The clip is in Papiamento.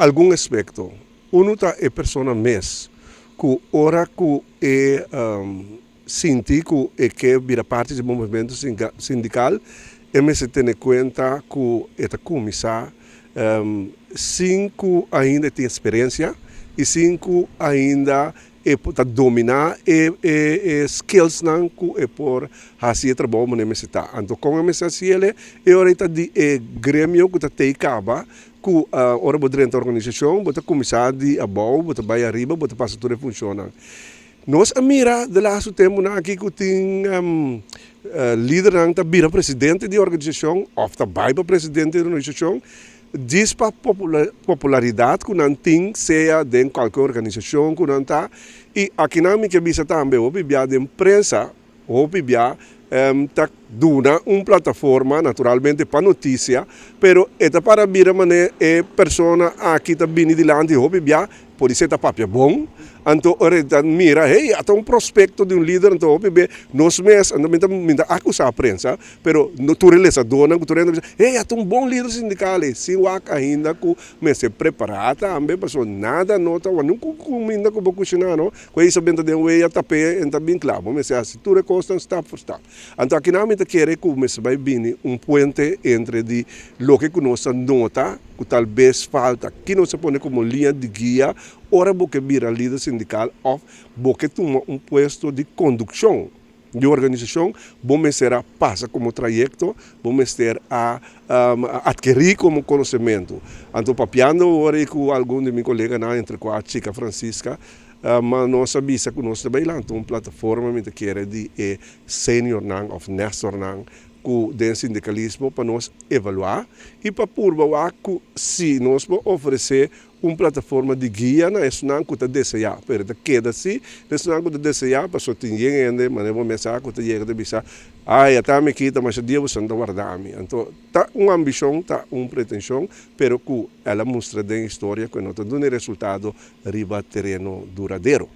Algun aspekto. Unu ta e persona mes, ku ora ku e sinti ku e ke bira parti di movementu sindikal, e mester tene kuenta ku e ta kuminsá sin ku ainda e tin eksperensia i sin ku ainda e ta dominá e e skillsnan ku e por hasi e trabou manera e mester ta. Anto kon e mester hasi el? E ora ei ta di e gremio ku ta tei kaba ku ora bo drenta organisashon bo ta kuminsá di abou, bo ta bai ariba, bo ta pasa tur e funshonnan. Nos a mira de lastu tempunan aki ku tin lidernan ta bira presidente di organisashon òf ta bai pa presidente di organisashon djis pa popularidat ku nan tin sea den kualke organisashon ku nan ta. I akinan mi ke bisa tambe hopi bia den prensa, hopi bia ta duna un plataforma naturalmente pa notisia, pero e ta para bira manera e persona aki ta bini dilanti hopi bia podisé ta papia bon, anto ora e ta mira hey a ta un prospecto di un lider, anto hopi be nos mes anto mi ta mi ta acusa prensa pero no tur e lesadornan cu tur hende ta bisa hey a ta un bon lider sindical ey sin wak ainda cu mester prepara tambe pasobra nada no ta wak nunca cuminda cu bo cushina no cu ey sa benta den wea tape en ta bin cla bo mester haci tur e cosnan stap for stap. Anto akinan mi ta kere ku mester bai bini un puente entre di loke ku nos ta nota ku tal bes falta, ki nos ta pone komo liña di guia ora bo ke bira lider sindikal òf bo ke tuma un puesto di kondukshon di organisashon, bo mester a pasa komo trayekto, bo mester a atkerí komo konosementu. Anto papiando awor ei ku algun di mi koleganan, entre kua Chika Francisca, Ma nos a bisa ku nos ta bai lanta un plataforma, mi ta kere, di e seniornan òf nestornan ku den sindikalismo pa nos evaluá i pa purba wak ku si nos por ofresé un plataforma di guia na esunnan ku ta deseá. Pero ta keda si na esunnan ku ta deseá pasobra tin yen hende manera bo mes sa ku ta yega ta bisa, Ai, ata mi aki ta masha dia boso ta warda mi. Anto ta un ambishon, ta un pretenshon, pero ku el a mustra den historia ku e no ta duna e resultado riba tereno duradero.